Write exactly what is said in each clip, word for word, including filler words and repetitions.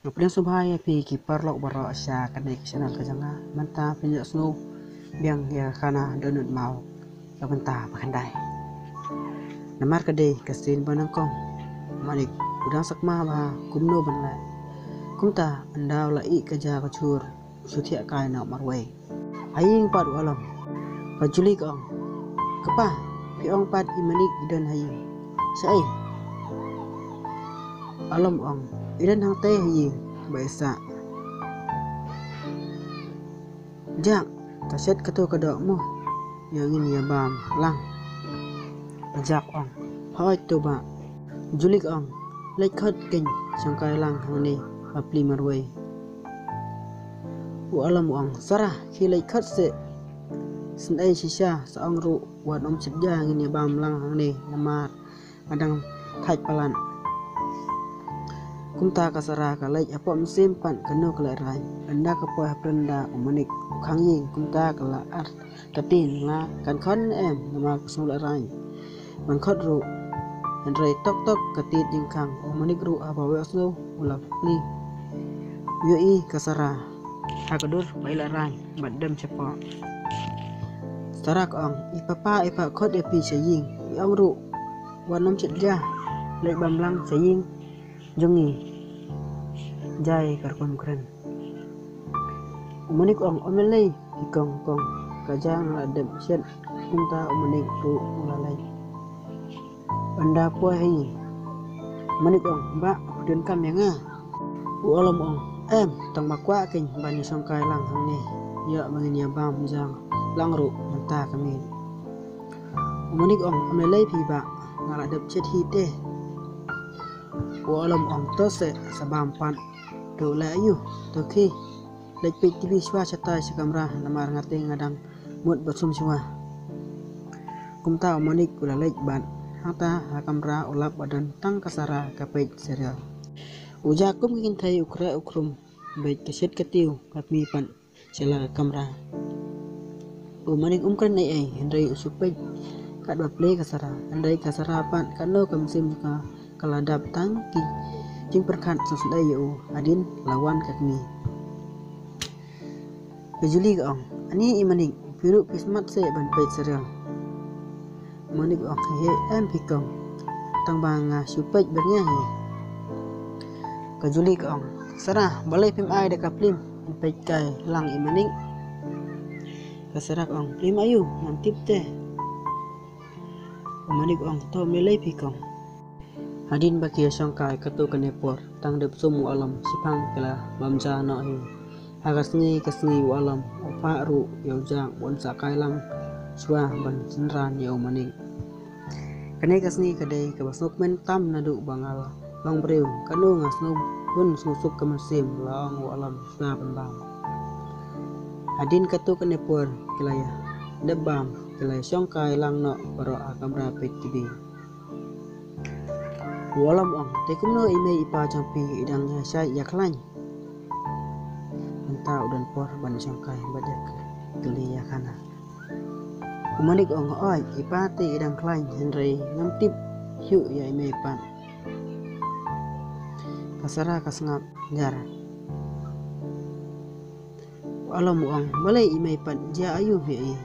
Nga pdiang sngewbha ïa phi ki paralok baroh sha kane ka channel ka jong nga. Mynta phin ïohsngew biang ïa ka khana Dohnud Maw ka bynta ba khyndai. Namar ka dei ka sien ba nyngkong, u Manik u dang sakma bha kumno ban leh. Kumta ynda u la ih ka ja ka jhur, u shu thiah kai noh marwei. Ha ïing pat u Alom. Ka Juli ka ong, "Kpa, phi ong pat i Manik i don ha ïing. Shaei?" U Alom u ong, "I don hangtei ha ïing bad i sah." "Jack, to shet kato ka doh mo, ïa ngin ïa bam lang." U Jack u ong, "Hooid to bah." U Juli u ong, "Leit khot keiñ shongkai lang hangne ha pli marwei." U Alom u ong, "Sara, khie leit khot seh. Sngewsih shisha, sa ong ruh wat nym shet ja, ngin ïa bam lang hangne namar nga dang thait palat." Kumta ka Sara ka leit hapoh mynsiem pat kano ka lehraiñ. Ynda ka poi ha pyrthei u Manik u khang ïing, kumta ka la ar ka ktien, "Nga kan khot ne em, namar ka sngewlehraiñ ban khot ruh." Hynrei tok tok ka tied jingkhang, u Manik ruh haba u ïohsngew u la plie. U ïohi ka Sara ha ka dur ba i lehraiñ bad dem shapoh. Sara ka ong, "I papa, i pa khot ïa phi sha ïing, i ong ruh wat nym shet ja, leit bam lang sha ïing jong ngi. Jai ka rukom kren." U Manik u ong, "Ym lei lei phi kong, kong, ka ja nga la dep shet." Kumta u Manik ruh u la leit. Ynda poi ha ïing, u Manik u ong, "Bah, phi donkam ïa nga?" U Alom u ong, "Em, tang ba kwah keiñ ban ïa shongkai lang hangne, ïoh ba ngin ïa bam ja lang ruh mynta ka miet." U Manik u ong, "Ym lei lei phi bah, nga la dep shet hi te." U Alom u ong, "To seh, sa bam pat. To leh aïu? To khie leit peit TV shuwa shatai sha kamra, namar nga te nga dang mut ba sum shuwa." Kumta u Manik u la leit bad hangta ha kamra u lap ba don tang ka Sara ka peit serial. U Jack kum ka kynthei u khreh u khrum, bad ka shet ka tiew ka plie pat sha la ka kamra. U Manik um kren ei ei, hynrei u shu peit katba plie ka Sara. Hynrei ka Sara pat katno ka mynsiem jong ka ka la dap tang ki jingpyrkhat sngewsynei ïa u hadien la wan ka kmie. Ka Juli ka ong, "Ani i Manik, phi ruh phi smat seh ban peit serial." U Manik u ong, "He em phi kong, tang ba nga shu peit byrngeh hi." Ka Juli ka ong, "Sara, balei phim ai da ka phlim ban peit kai lang i Manik?" Ka Sara ka ong, "Phlim aïu, ngam tip te." U Manik u ong, "To ym lei lei phi kong." Hadien ba ki ïa shongkai katto katne por, tang dep sum u Alom, shiphang ki la bam ja noh hi. Ha ka sngi ka sngi u Alom u phah ruh ïa u Jack ban sa kai lang shuwa ban synran ïa u Manik. "Kane ka sngi ka dei kaba sngewkmen tam naduh ba nga la long briew, katno nga sngewbun sngewsuk ka mynsiem," la ong u Alom shuwa ban bam. Hadien katto katne por ki la ïa dep bam, ki la ïa shongkai lang noh baroh ha kamra peit TV. U Alom u ong, "Te kumno i mei i pa jong phi, i dang ïa shait ïa khlaiñ?" Mynta u don por ban shongkai bad ïa kylli ïa khana. U Manik u ong, "Hooid, i pa te i dang khlaiñ, hynrei ngam tip shuh ïa i mei pat." Ka Sara ka sngap jar. U Alom u ong, "Balei i mei pat, jia aïu ïa i?"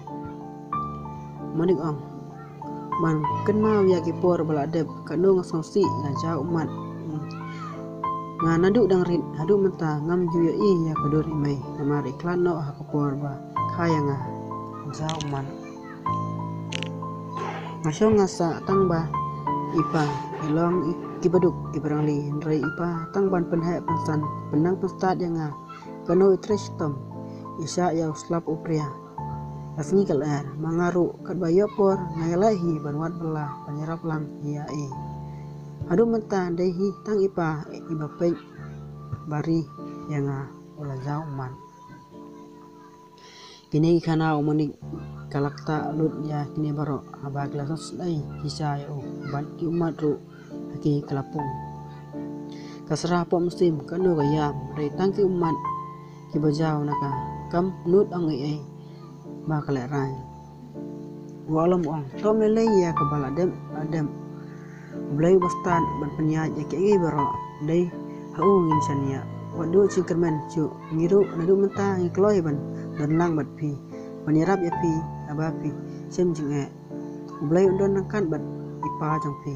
U Manik u ong, "Ban kynmaw ïa ki por ba la dep, katno nga sngewsih, nga jaw ummat. Nga naduh dang rit haduh mynta ngam ju ïohi ïa ka dur i mei, namar i khlad noh ha ka por ba kha ïa nga, nga jaw ummat. Nga shong nga sah tang ba i pa, i long i, kiba duk, i barangli, hynrei i pa tang ban pynheh pynsan, pynnang pynstad ïa nga, kano i trei shitom, i shah ïa u slap u phria. La sngi ka lyer, ma nga ruh katba ïoh por nga ïaleh hi ban wad bylla, ban ïarap lang ïa i. Haduh mynta dei hi tang i pa iba peit ba ri ïa nga, u la jaw ummat." Kine ki khana u Manik ka la ktah lut ïa kine baroh, haba ki la sngewsynei shisha ïa u bad ki ummat ruh ha ki ka la pung. Ka Sara hapoh mynsiem kano ka ïam, hynrei tang ki ummat kiba jaw na ka, kam nud ong ei ei ba ka lehrain. U Alom u ong, "To ym lei lei ïa kaba la dep, la dep. U Blei uba stad ban pynïaid ïa kiei kiei baroh, dei ha u ngin shaniah." Wat duh jingkyrmen shuh, ngi ruh naduh mynta ngi kloi ban don lang bad phi, ban ïarap ïa phi haba phi shem jingeh. U Blei un don ryngkat bad i pa jong phi.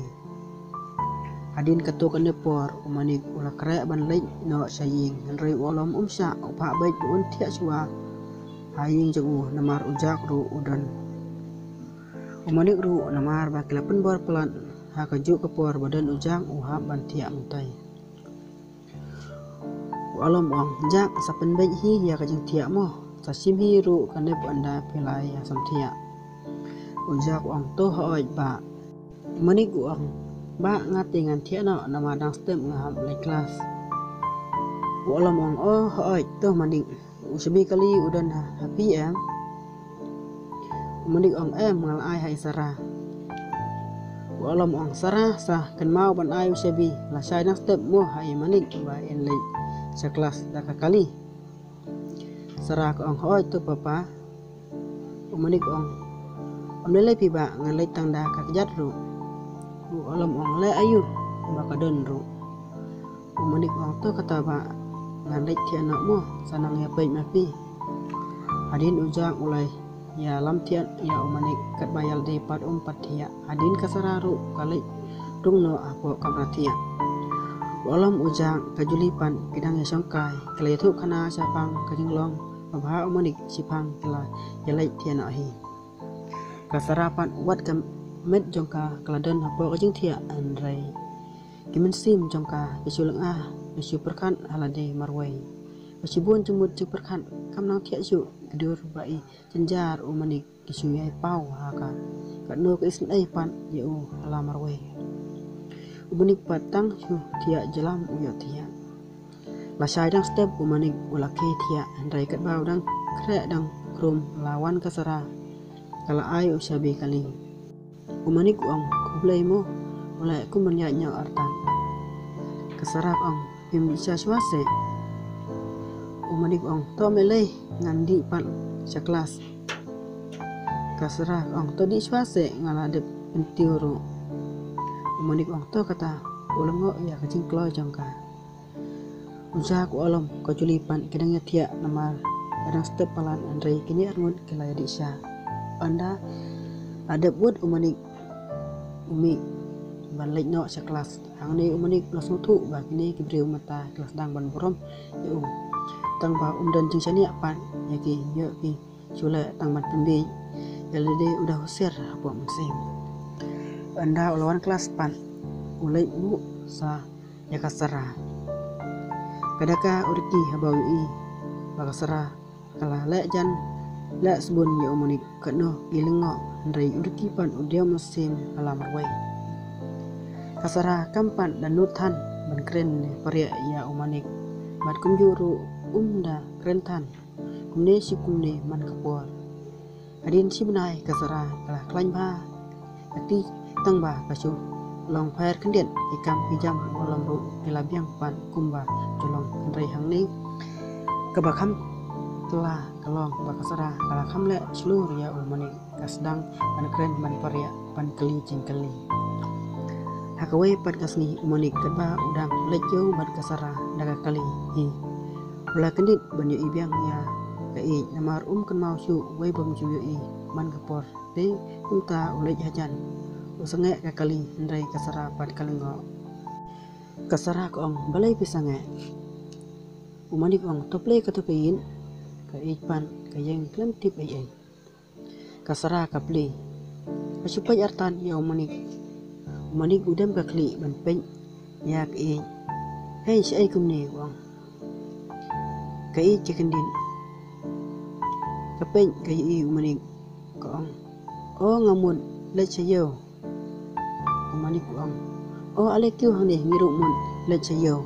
Hadien katto katne por u Manik u la khreh ban leit noh sha ïing, hynrei u Alom um shah, u phah beit ba un thiah shuwa ha ïing jong u namar u Jack ruh u don. U Manik ruh namar ba ki la pynbor palat ha kajuh ka por ba don u Jack u hap ban thiah mynta. U Alom u ong, Jack, sa pynbeit hi ïa ka jingthiah mo, sa shim hi ruh ka nep ynda phi la ïa samthiah. U Jack u ong, to hooid bah. U Manik u ong, bah, nga te ngan thiah noh namar dang step nga hap leit klas. U Alom u ong, o hooid, to Manik, u shabi kali u don ha, ha phi em? U Manik u ong, em, nga la ai ha i Sara. U Alom u ong, Sara, sa kynmaw ban ai u shabi, lashai dang step mo ha i Manik ba in leit sha klas da ka kali. Sara ka ong, hooid to papa. U Manik u ong, ym lei lei phi bah, ngan leit tang da ka kjat ruh. U Alom u ong, leh aïu ba ka don ruh. U Manik u ong, to kata bah, ngan leit thiah noh mo, sa nang ïa peit ma phi. Hadien u Jack u la ïalam thiah ïa u Manik, katba ïalade pat um pat thiah. Hadien ka Sara ruh ka leit rung noh hapoh kamra thiah. U Alom, u Jack, ka Juli pat ki dang ïashongkai, ki la ïathuh khana shaphang ka jinglong babha u Manik, shaphang ki la ïaleit thiah noh hi. Ka Sara pat wat ka met jong ka ka la don hapoh ka jingthiah, hynrei ki mynsiem jong ka ki shu lynga, ki shu pyrkhat ha lade marwei. Ki shu bun jingmut jingpyrkhat, kam nang thiah shuh, ki dur ba i jynjar u Manik, ki shu ïai paw ha ka. Katno ka isynei pat ïa u ha la marwei. U Manik pat tang shu thiah jylliew u ïohthiah. Lashai dang step u Manik u la khie thiah, hynrei katba u dang khreh dang khrum la wan ka Sara. Ka la ai u shabi kali. U Manik u ong, khublei mo, u leh kum ban ïaid noh artat. Ka Sara ka ong, phim dih sha shuwa seh? U Manik u ong, to ym lei lei, ngan dih pat sha klas. Ka Sara ka ong, to dih shuwa seh, nga la dep pyntiew ruh. U Manik u ong, to kata, u lyngngoh ïa ka jingkloi jong ka. U Jack, u Alom, ka Juli pat ki dang ïathiah namar ka dang step palat, hynrei kine arngut ki la ïadih sha. Ynda la dep wut u Manik u mih ban leit noh sha klas, hangne u Manik u la sngewthuh ba kine ki briew mynta ki la sdang ban burom ïa u. Tang ba um don jingshaniah pat ïa ki, ïoh ki shu leh tang ban pynbiej ïa lade u da husiar hapoh mynsiem. Ynda u la wan klas pat u leit buh sa ïa ka Sara. Ka da ka u Ricky haba u ïohi ba ka Sara ka la leh jan leh sbun ïa u Manik, katno i lyngngoh, hynrei u Ricky pat u diaw mynsiem ha la marwei. Ka Sara kam pat da nud than ban kren ne pariah ïa u Manik, bad kumjuh ruh um da kren than kumne shi kumne man ka por. Hadien shi bnai ka Sara ka la khlaiñ bha ka kti, tang ba ka shu long pher khyndiat, ki kam ki jam u Alom ruh ki la biang pat kumba shu long, hynrei hangne kaba kham kylla ka long ba ka Sara ka la kham leh shlur ïa u Manik, ka sdang ban kren ban pariah ban kylli jingkylli. Ha kawei pat ka sngi u Manik katba u dang leit ïew bad ka Sara da ka kali hi, u la kyndit ban ïohi biang ïa ka ïeit namar um kynmaw shuh wei bym ju ïohi man ka por. Te kumta u leit hajan, u sangeh ka kali, hynrei ka Sara pat ka lyngngoh. Ka Sara ka ong, balei phi sangeh? U Manik u ong, to plie kato ka ïit. Ka ïeit pat ka ïeng khlem tip ei ei. Ka Sara ka plie. Ka shu peit artat ïa u Manik. U Manik u dem ka khlieh ban peit ïa ka ïeit. Hei, shaei kumne, u ong. Ka ïeit ka kyndit. Ka peit ka ïohi u Manik, ka ong, o nga mut, leit sha ïew. U Manik u ong, o ale kiew hangne, ngi ruh mut leit sha ïew.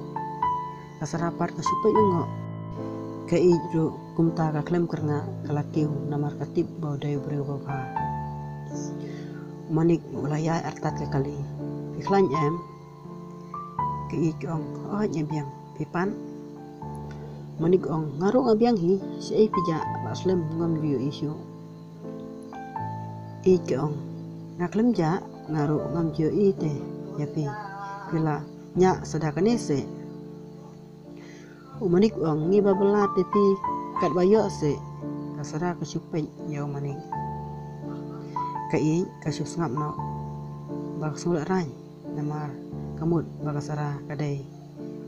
Ka Sara pat ka shu peit lyngngoh. Ka ïeit ruh kumta ka khlem kyrngah, ka la kiew namar ka tip ba u dei u briew babha. U Manik u la ïaid artat ka kali. Phi khlaiñ em? Ka ïeit ka ong, hooid nga biang, phi pat? U Manik u ong, nga ruh nga biang hi, shaei phi jah, ba slem ngam ju ïohi shuh. Ïeit ka ong, nga khlem jah, nga ruh ngam ju ïohi te ïa phi, phi la ñiah sa da kane seh. U Manik u ong, ngi ba bylla te phi katba ïoh seh. Ka Sara ka shu peit ïa u Manik. Ka Ïeit ka shu sngap noh ba ka sngew lehraiñ namar ka mut ba ka Sara ka dei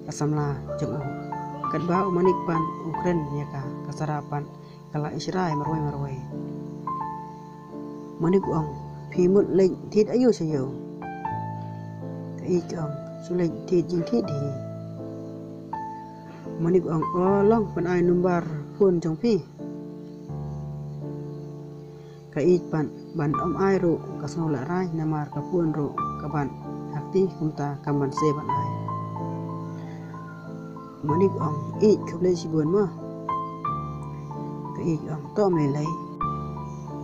ka samla jong u. Katba u Manik pat u kren ïa ka, ka Sara pat ka la ïeit shai marwei marwei. U Manik u ong, phi mut leit thied aïu sha ïew? Ka Ïeit ka ong, shu leit thied jingthied hi. U Manik u ong, o long, pynai number phone jong phi. Ka Ïeit pat ban ym ai ruh ka sngew lehraiñ namar ka phone ruh ka bat ha kti, kumta kam ban save ban ai. U Manik u ong, Ïeit, khublei shibun mo. Ka Ïeit ka ong, to ym lei lei.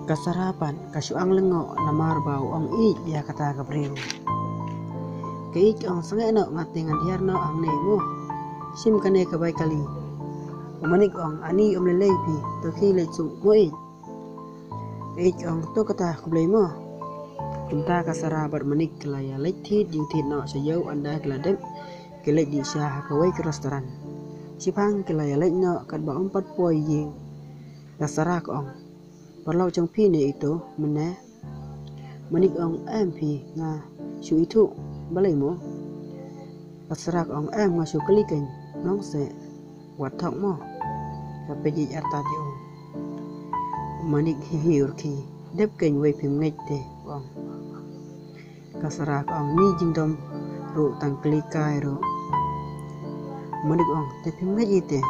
Ka Sara pat ka shu ang lyngngoh namar ba u ong Ïeit ïa kata ka briew. Ka Ïeit ka ong, sangeh noh, nga te ngan hiar noh hangne mo. Shim kane ka bai kali. U Manik u ong, ani, ym lei lei phi, to khie leit suk mo Ïeit. Ka Ïeit ka ong, to kata khublei mo. Kumta ka Sara bad u Manik ki la ïa leit thied jingthied noh sha ïew. Ynda ki la dep, ki leit dih sha ha kawei ka restaurant. Shiphang ki la ïa leit noh katba ym pat poi ïing. Ka Sara ka ong, paralok jong phi ne ito mynne? U Manik u ong, em phi, nga shu ithuh. Balei mo? Ka Sara ka ong, em, nga shu kylli keiñ, nong seh, wat thok mo. Ka peit ïeit artat ïa u. U Manik hi hi u rkhie, dep keiñ, wei phim ngeit te, u ong. Ka Sara ka ong, ni jingdom ruh tang kylli kai ruh. U Manik u ong, te phim ngeit ïa te?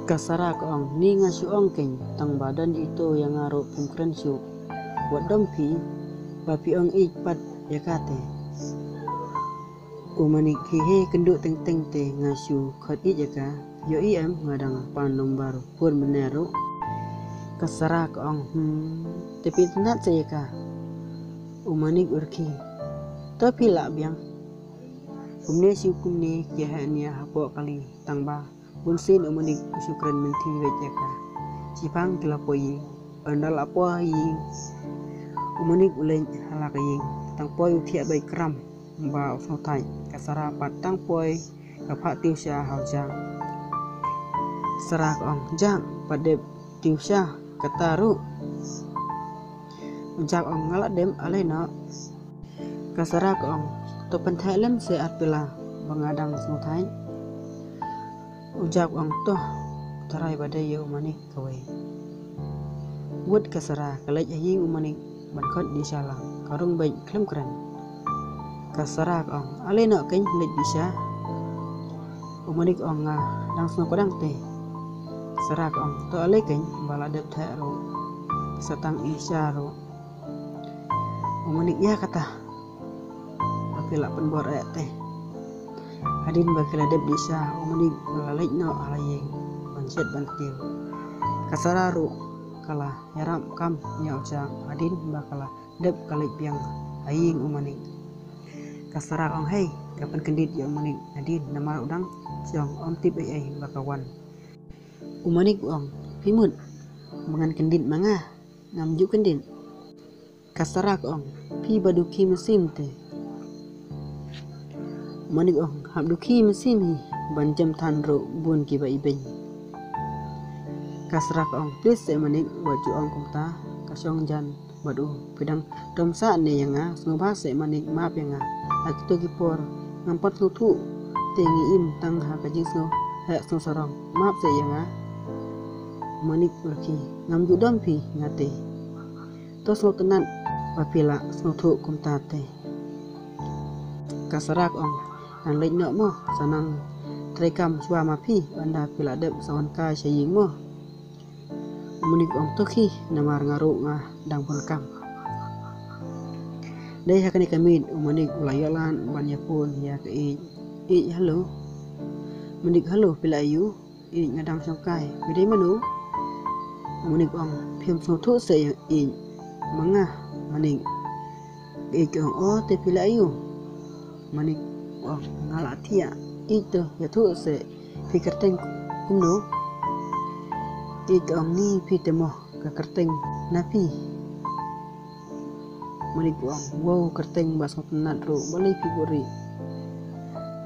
Ka Sara ka ong, ni nga shu ong keiñ, tang ba don ito ïa nga ruh phim kren shuh. Wat dom phi ba phi ong Ïeit pat ïa kata. U Manik hi hi kynduh teng teng te, nga shu khot Ïeit ïa ka. Ïohi em, nga dang pan number phone mynne ruh. Ka Sara ka ong, hmm, te phi itynnad seh ïa ka? U Manik u rkhie, to phi lah biang. Kumne shu kumne ki heh nia hapoh kali, tang ba bunsien u Manik u shu kren mynthi beit ïa ka. Shiphang ki la poi ïing. Ynda la poi ïing, u Manik u leit ha la ka ïing. Tang poi u thiah beit kram ba u sngewthait. Ka Sara pat tang poi ka phah tiew sha ha u Jack. Sara ka ong, Jack, pat dep tiew sha kata ruh. U Jack ong, nga la dep, ale noh. Ka Sara ka ong, to pynthait lem seh ar pela ba nga dang sngewthait. U Jack u ong, to, tharai ba dei ïa u Manik kawei. Wut ka Sara ka leit ha ïing u Manik ban khot dih sha lang, ka rung beit khlem kren. Ka Sara ka ong, ale noh keiñ, leit dih sha. U Manik u ong, nga dang sngew kdang te. Sara ka ong, to ale keiñ, ba la dep thait ruh, sa tang ïa sha ruh. U Manik, ïa kata, ba phi la pynbor eh te. Hadien ba ki la dep dih sha, u Manik u la leit noh ha la ïing ban shet ban tiew. Ka Sara ruh ka la ïarap kam ïa u Jack hadien ba ka la dep ka leit biang ha ïing u Manik. Ka Sara ka ong, hei, ka pynkyndit ïa u Manik hadien namar u dang shong, ym tip ei ei ba ka wan. U Manik u ong, phi mut ba ngan kyndit ma nga? Ngam ju kyndit. Ka Sara ka ong, phi ba dukhi mynsiem te. U Manik u ong, hap dukhi mynsiem hi, ban jem than ruh bun kiba ibeiñ. Ka Sara ka ong, please seh Manik, wat ju ong kumta, ka shong jan bad u. Phi dang dom sah ne ïa nga? Sngewbha seh Manik, map ïa nga. Ha kito ki por ngam pat sngewthuh te, ngi im tang ha ka jingsngew heh sngewsarong. Map seh ïa nga. U Manik u rkhie, ngam ju dom phi nga te. To sngewtynnat ba phi la sngewthuh kumta te. Ka Sara ka ong, nang leit noh mo, sa nang treikam shuwa ma phi, ynda phi la dep sa wan kai sha ïing mo. U Manik u ong, to khie, namar nga ruh nga dang bun kam. Dei ha kane ka miet u Manik u la ïoh lad ban ïa phone ïa ka Ïeit. Ïeit, hello. Manik, hello, phi la aiu? Ïeit, nga dang shong kai. Phi dei mano? U Manik u ong, phim sngewthuh seh ïa Ïeit? Ma nga, Manik. Ka Ïeit ka ong, o, te phi la aiu? Manik u ong, nga la thiah. Ïeit, to ïathuh seh, phi kyrteng kumno? Ïeit ka ong, ni phi te mo, ka kyrteng Nafi. Manik u ong, wow, kyrteng ba sngewtynnat ruh, balei phi buhrieh?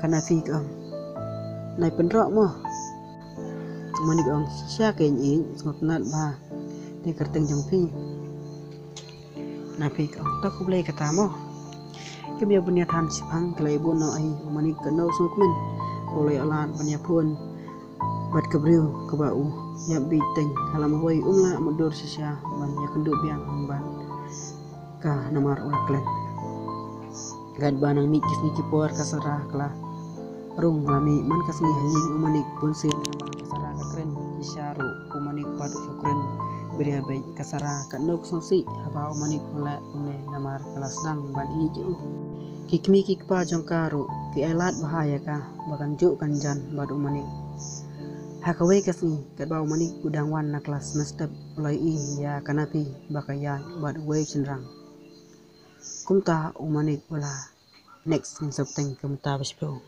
Ka Nafi ka ong, Nai pynroh mo. U Manik ong, shisha kein ïeit, sngewtynnat bha. Te kyrteng jong phi. Na phi ka ong, to khublei kata mo. Kim ïa bun ïa than shiphang, ka la ïa bun noh hi. U Manik ka nau sngewkmen. U la ïa lad ban ïa phone bad ka briew kaba u ïa bit teng ha la mawei, um lah mutdur shisha ban ïa kynduh biang bad ka namar u la klet. Katba nang mih ki sngi ki por ka Sara ka la rung la mih man ka sngi ha ïing u Manik bun sien namar ka Sara ka kren shisha ruh u Manik pat u kren bria beit. Ka Sara ka nuk sngewsih haba u Manik u leh kumne namar ka la sdang ban ïeit ïa u. Ki kmie ki kpa jong ka ruh ki ai lad bha ïa ka ba kan juh kan jan bad u Manik. Ha kawei ka sngi katba u Manik u dang wan na klas, mynstep u la ïohi ïa ka Napi ba ka ïaid bad uwei u shynrang. Kumta u Manik u la next ngan sa bteng ka mynta ba shiphew.